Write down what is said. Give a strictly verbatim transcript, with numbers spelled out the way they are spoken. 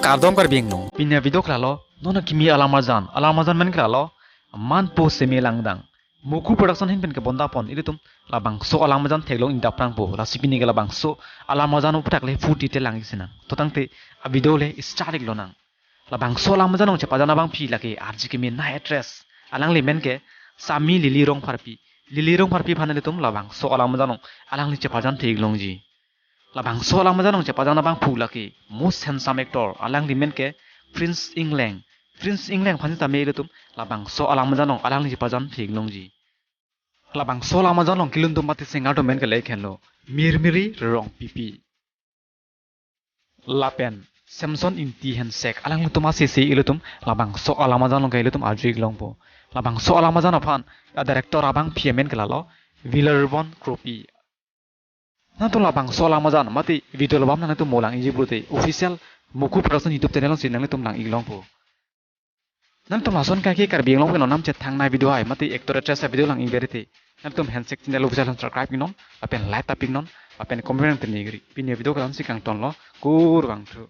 Kardom Karbi Anglong. Pini avideo ke lalo, non akimi alam arjan, alam arjan amen ke lalo, Manpo Seme Langdang. Moku Production ahin pen kebonda pon, ilitum labangso alam arjan theklong ingdap prangpo, lasi pini ke labangso alam arjan aphuthak le full detail lang-ik sinang. To tangte avideo le start-ik lonang. Labangso alam arjan along chepajan abangpi lake R J K M A nai actress, alangli amen ke Sami Lily Rongpharpi. Lily Rongpharpi aphan ilitum labangso alam arjan along alangli chepajan the-ik longji. Labangso alam arjan along chepajan abangphu lake most handsome actor, alangli amen ke Prince Ingleng. Prince Ingleng aphan tame ilitum labangso alam arjan along alangli chepajan the-ik longji. Labangso alam arjan along kelun atum mate singer atum amen ke le henlo Mirmiri Rongpipi lapen Samson Ingti Hensek, alanglitum asese ilitum labangso alam arjan along ke ilitum arju-ik longpo. Labangso alam arjan aphan a-director abangpi amen ke lalo Vilarbon Kropi. Nangtum labangso alam arjan mate video album nangtum mo lang-ikji pulote official Moku Production YouTube channel alongsi nanglitum lang-ik longpo. Nangtum lason kaki Karbi Anglong pen onam chethangnei avideo hai mate actor actress avideo lang-ik berete, nangtum Hensek channel official subscribe-ik non, lapen like ta pi-ik non, lapen comment nangtum nigri. Pini avideo ke la-ansi kangtonlo, kurvangthu.